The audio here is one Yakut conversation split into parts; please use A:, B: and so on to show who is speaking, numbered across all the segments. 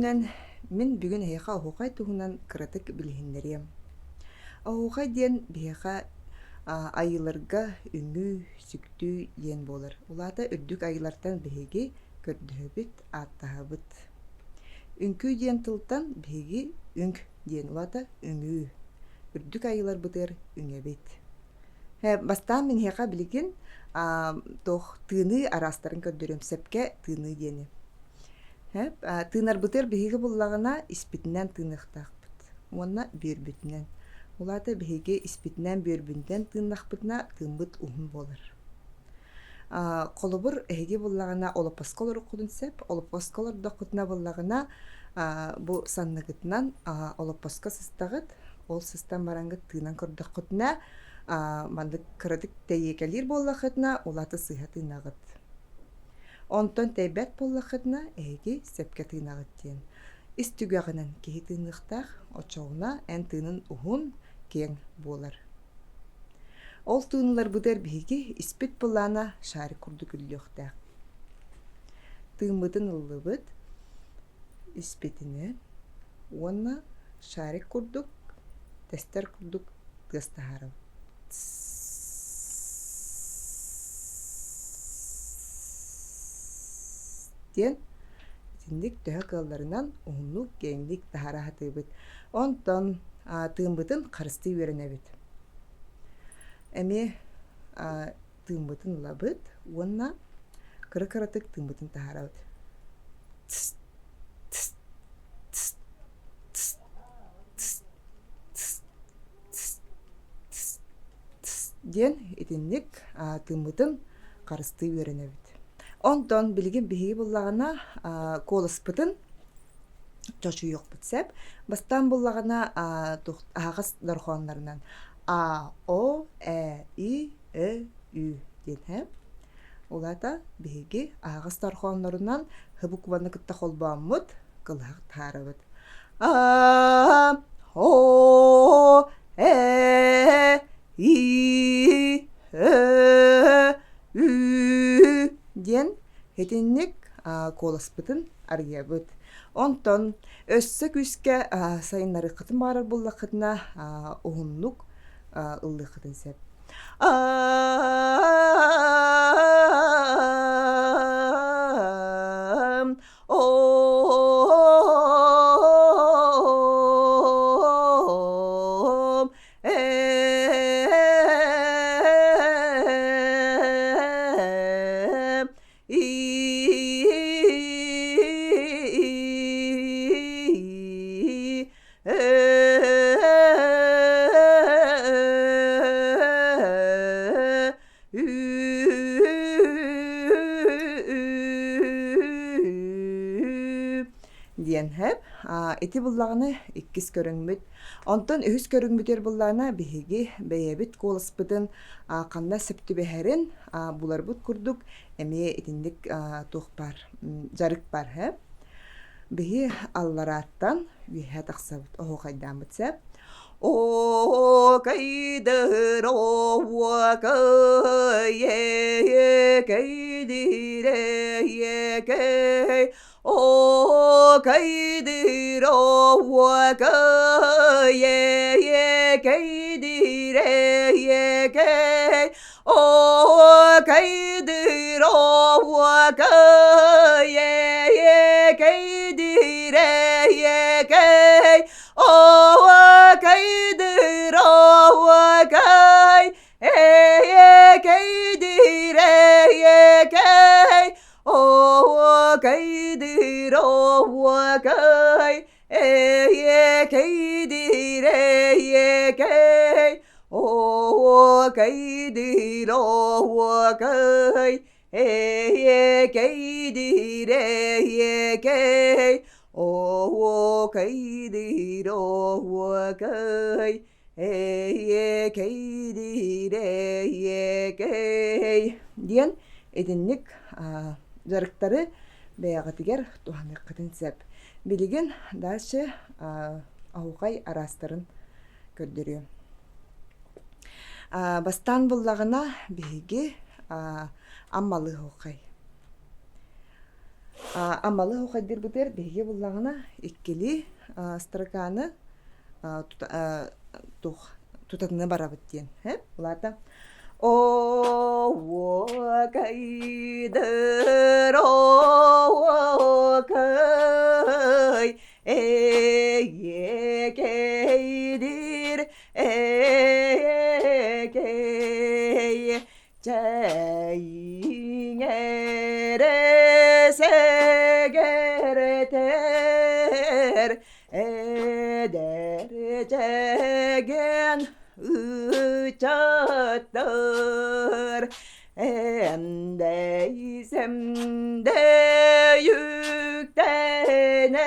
A: күнүнэн мин бүгүн эһиэхэ оһуохай туһунан кыратык билиһиннэриэм. Оһуохай диэн биһиэхэ айыыларга үҥүү, сүктүү диэн буолар. Ол аата үрдүк айыылартан биһиги көрдөһөбүт, ааттаһабыт. Үҥкүү диэн тылтан биһиги үҥк диэн ол аата үҥүү. Үрдүк айыыларбытыгар үҥэбит. Бастаан мин эһиэхэ билигин туох тыыныы араастарын көрдөрүөм сөпкө тыыныы диэни. Тыынарбытыгар биһиги буллаҕына испитинэн тыыныахтаахпыт уонна бүөрбүтүнэн. Ол аата биһиги испитинэн бүөрбүтүнэн тыыннахпытына тыыммыт уһун буолар. Холобур, эһиги буллаҕына олоппоско олоруккутун сөп. Олоппоско олордоххутуна буллаҕына бу санныгытынан олоппоско сыстаҕыт. Ол сыстан бараҥҥыт тыынан көрдөххүтүнэ, маннык кыратык тэйиэкэлиир буоллаххытына, улаата сыыһа тыынаҕыт. Онтон тэйбэт буоллаххытына, эһиги сөпкө тыынаҕыт диэн. Ис түгэҕинэн киһи тыыныахтаах, оччоҕуна эн тыынын уһун, киэҥ буолар. Ол тыыныларбытыгар биһиги испит былаана шарик курдук үллүөхтээх. Тыыммытын ыллыбыт, испитинэн уонна шарик курдук, тэстэр курдук тыас таһаарабыт. диэн итинник төһө кыалларынан уһуннук, киэҥник таһаара сатыыбыт. Онтон тыыммытын харыстыы үөрэнэбит. Эмиэ тыыммытын ылабыт уонна кыра-кыратык тыыммытын таһаарабыт. Диэн итинник тыыммытын харыстыы үөрэнэбит. Онтон билигин биһиги буллаҕына куоласпытын чочуйуохпут сөп. Бастаан буллаҕына аһаҕас дорҕооннорунан А, О, Э, И, Ö, Ү диэн һэ. Ол аата биһиги аһаҕас дорҕооннорунан һ букваны кытта холбооммут кылыһах таһаарабыт. А, О, Э, И, Ö, Ү диэн итинник куоласпытын арыйабыт. Онтон өссө күүскэ сайыннарыаххытын баҕарар буоллаххытына уһуннук ыллыаххытын сөп. Диэн һэп. Ити буллаҕына иккис көрүҥмүт. Онтон үһүс көрүҥмүтүгэр буллаҕына биһиги бэйэбит куоласпытын ханна сөп түбэһэрин буларбыт курдук эмиэ итинник туох баар дьарык баар һэ. Биһи алларааттан үөһэ тахсабыт оһуохайдааммыт сөп. О кайдыр о кай кайдире кэй О кайдыр о кай кайдире кэй О кайдыр о кай кайдире кэй О кайдыр о кай кайдире кэй О кайдыр о кай кайдире кэй О кайдыр о кай кайдире кэй О кайдыр о кай кэй диэн итинник дьарыктары бэйэҕитигэр туһаныаххытын сөп. Билигин дальше оһуохай араастарын көрдөрүөм. Бастаан буллаҕына биһиги Аммалыы оһуохай. Аммалы оһуохайдыырбытыгар биһиги буллаҕына иккилии строканы туох тутатына барабыт диэн. Улаата Оокайдыр оокай эйиэкэйдир эйиэкэй Чэйиҥэрэ сэгэрэтэр эдэр чэгэн ычаттар Эмдэй-сэмдэй үктэнэн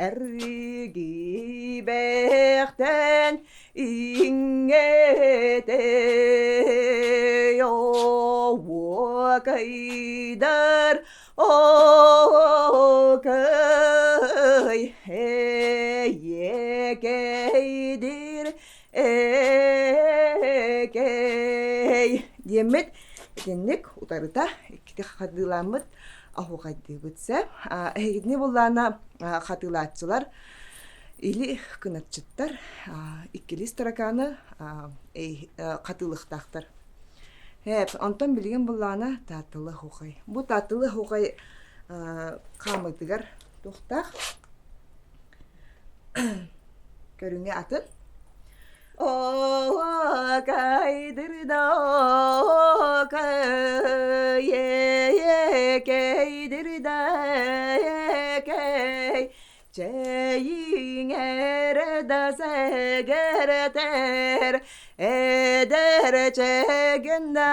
A: эргибэхтэн Иҥэтэ оһуокайдар оһуокай эйиэкэйдир экэй диэммит итинник утарыта иккити хатыыламмыт оһуохайдыыбыт сөп эһигитини буллаана хатыылааччылар Или кынатчыттар иккилии строканы хатыылыахтаахтар. Һээп, онтон билигин буллаҕына таатталы оһуохай. Бу таатталы оһуохай хаамыытыгар туохтаах көрүҥэ атын. Оокайдырда-окай, Чэйиҥэрэ да сэгэрэтэр, эдэр чэгэн да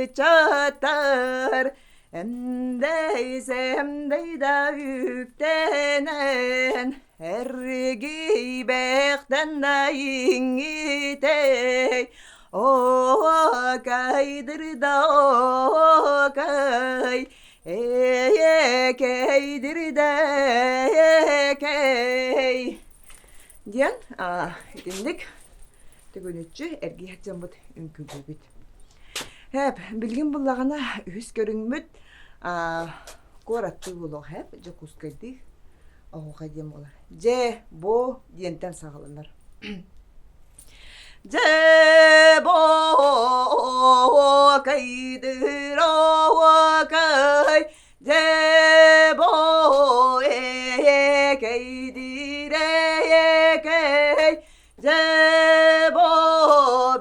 A: ыччаттар, эмдэй-сэмдэй да үктэнэн, эргийбэхтэн да иҥитэй, оокайдыр да оокай, Эйэкэйдирдэйэкэй диэн итинник төгүнүччү эргийэр дьоммут үҥкүүлүүбүт. Һээп, билигин буллаҕына үһүс көрүҥмүт куораттыы буолуох һээп, Дьокуускайдыы оһуохай диэн буолар. Дьэ, бу диэнтэн саҕаланар. Дьэ-бо-кайдыр-о-кай, дьэ-бо-э-кэйдир-э-кэй, дьэ-бо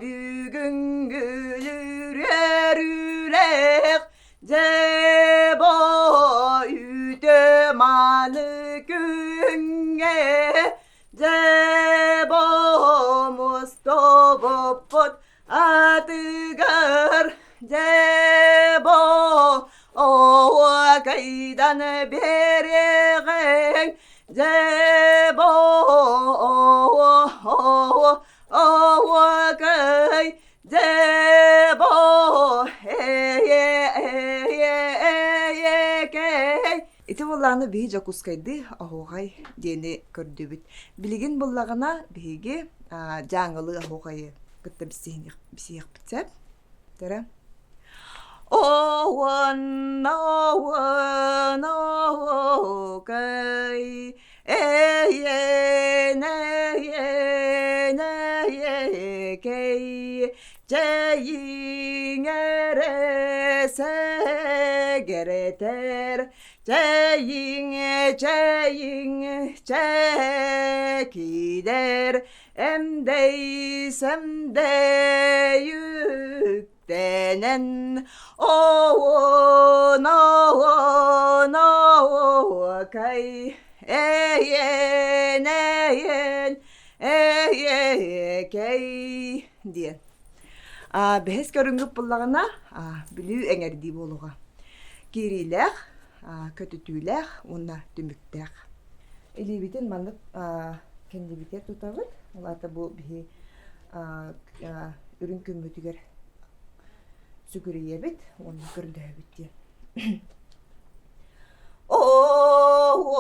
A: бүгүҥҥүлүрэр-үлэх, дьэ-бо үтө-мааны күҥҥэ Дьэ мустобуппут атыгар дьэ оокайдан биэриэҕиҥ дьэ оокай дьэ эйэ Ити буоллаҕына биһи Дьокуускайдыы оһуохай диэни көрдүбүт. Билигин буллаҕына биһиги Дьааҥылыы оһуохайы кытта билсиһиэхпит сөп. Төрө. Оуон, оуон, оһуокай, эйэн, эйэн, эйэкэй, Чэйиҥэрэ сэгэрэтэр, чэйиҥ, чэйиҥ, чэкидэр, эмдэй-сэмдэй үктэнэн, оон, оон, оокай, эйэн, эйэн, эйэкэй диэн. Бэһис көрүҥҥүт буллаҕына, Бүлүү эҥэрдии буолуоҕа. Киириилээх, көтүтүүлээх уонна түмүктээх. Илиибитин маннык кэннибитигэр тутабыт. Ол аата бу биһи үрүҥ күммүтүгэр сүгүрүйэбит уонна көрдөһөбүт диэн. О-кайдара,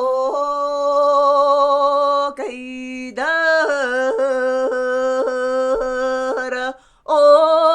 A: о-кай.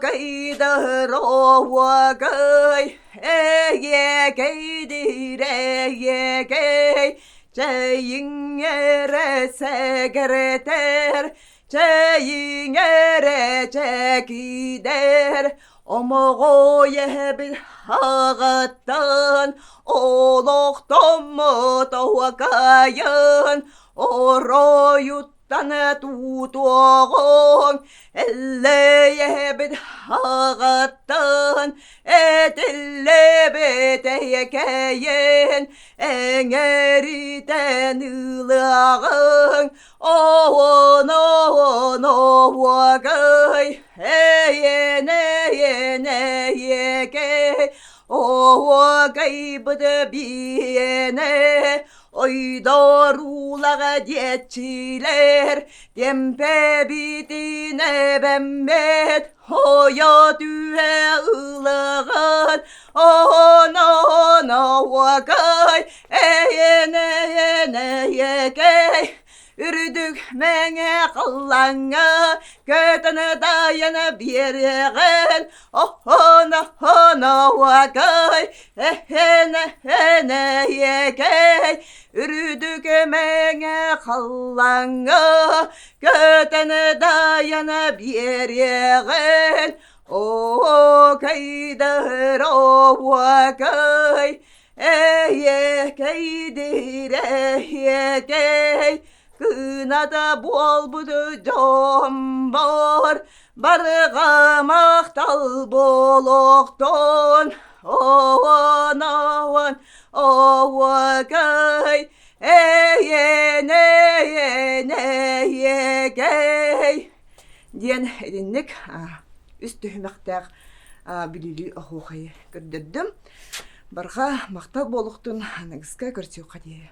A: Оокайдыр оокай, эйиэкэйдир эйиэкэй, чэйиҥ эрэ сэгэрэтэр, чэйиҥ эрэ чэкидэр, Омоҕой эһэбит аҕаттан олохтоммут оһуокайын оройуттан туутуоҕуҥ, Эллэй эһэбит аҕаттан этиллибит эйэкэйин эҥэритэн ылыаҕыҥ, Оон, оон, оһуокай, эйэн, эйэн, эйэкэй, оһуокайбыт биэнэ, ойдоруулаҕа диэччилэр, тэмпэбитин эбэммэт, ойо түһэ ылаҕын, оон, оон, оһуокай, эйэн, эйэн, эйэкэй, Үрдүк мэҥэ халлааҥҥа көтөн дайан биэриэҕин оһон оһон оһуокай эһэн эһэн эһиэкэй Үрдүк мэҥэ халлааҥҥа көтөн дайан биэриэҕин Оокайдыр оһуокай Эйиэкэйдиир эһиэкэй, кыыната буолбут дьоммор барҕа махтал буолуохтун. Оон, оон, оокай, эйиэн, эйиэн, эйиэкэй диэн итинник үс түһүмэхтээх бүлүүлүү оһуохайы көрдөрдүм. Барҕа махтал буолуохтун аныгыска көрсүөххэ диэри.